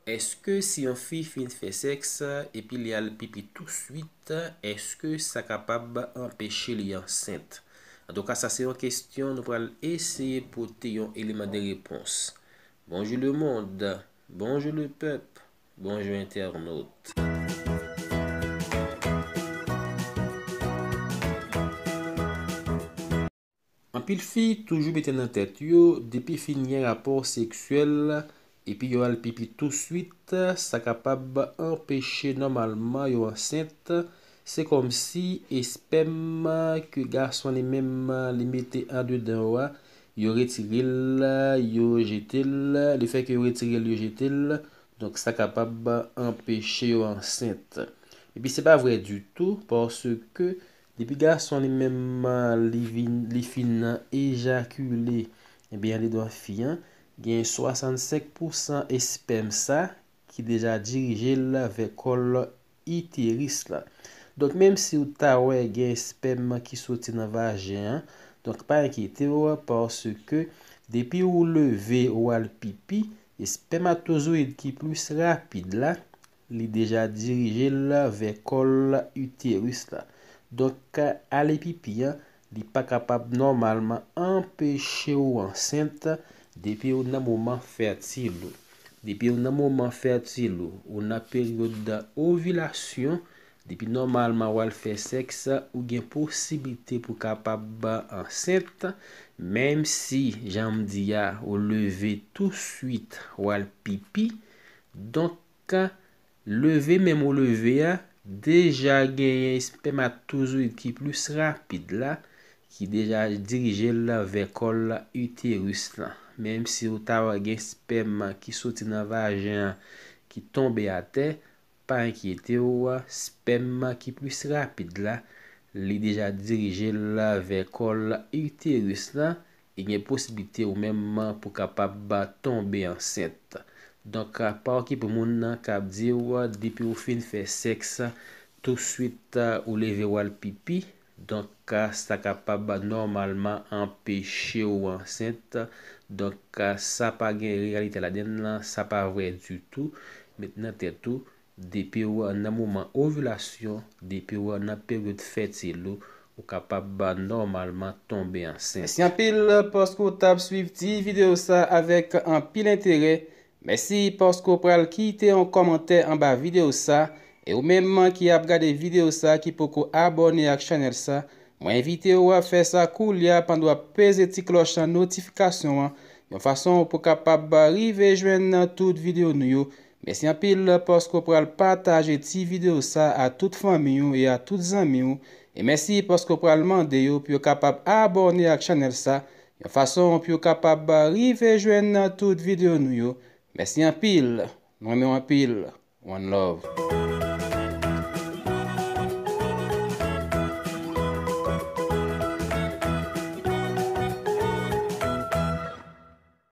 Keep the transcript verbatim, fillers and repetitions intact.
Èske si yon fi fin fè sèks epi li al pipi touswit, èske sa kapab anpeche li ansent? Antouka, sa se yon kesyon nou pral eseye pote yon eleman de repons. Bonjou lemonn, bonjou lepèp, bonjou entènot. Anpil fi toujou mete nan tèt yo, depi fin gen rapò seksyèl, epi yo al pipi touswit, sa kapab anpeche nòmalman yo ansent. Se kòmsi espèm ke gason li menm li mete andedan yo a, yo retire l, yo jete l. Lefètke yo retire l, yo jete l, donk sa kapab anpeche yo ansent. Epi se pa vrè ditou, paske depi gason li menm li vin, li fin ejakile, ebyen andedan fi an, gen swasannsenk pousan espèm sa ki deja dirije l vè kòl iteris la. Donk, menm si w ta wè gen espèm ki soti nan vajen an, donk pa enkyete w, paske depi w leve ou al pipi, espèmatozoyid ki plis rapid la, li deja dirije l vè kòl iteris la. Donk, ale pipi an, li pa kapab nòmalman anpeche w ansent depi w nan moman fètil ou. Depi w nan moman fètil ou, ou nan peryòd ovilasyon, depi nòmalman w al fè sèks, ou gen posiblite pou kapab ansent, menm si, jan m di a, ou leve touswit, w al pipi. Donk, leve menm ou leve a, deja genyen espèmatozoyid ki plis rapid la, ki deja dirije l vè kòl iteris lan. Menm si w ta wè gen espèm ki soti nan vajen an ki tonbe atè, pa enkyete w, espèm ki plis rapid la, li deja dirije l vè kòl iteris lan, e gen posiblite ou menm pou kapab tonbe ansent. Donk, pa okipe moun nan k ap di w, depi w fin fè sèks, touswit ou leve w al pipi. Donk, sa kapab nòmalman anpeche w ansent. Donk, sa pa gen reyalite ladan l, sa pa vrè ditou. Met nan tèt ou, depi w nan moman ovilasyon, depi w nan peryòd fètil ou, ou kapab nòmalman tonbe ansent. Mèsi anpil paske w t ap swiv ti videyo sa avèk anpil enterè. Mèsi paske w pral kite yon kòmantè anba videyo sa. E ou menm ki ap gade videyo sa ki poko abòne ak chanèl sa, mwen envite w a fè sa koulye a pandan w ap peze ti klòch notifikasyon an, yon fason pou kapab rive jwenn tout videyo nou yo. Mèsi anpil paske w pral pataje ti videyo sa a tout fanmi w e a tout zanmi w. E mèsi paske w pral mande yo pou yo kapab abòne ak chanèl sa, yon fason pou yo kapab rive jwenn tout videyo nou yo. Mèsi anpil. Nou renmen w anpil. One love.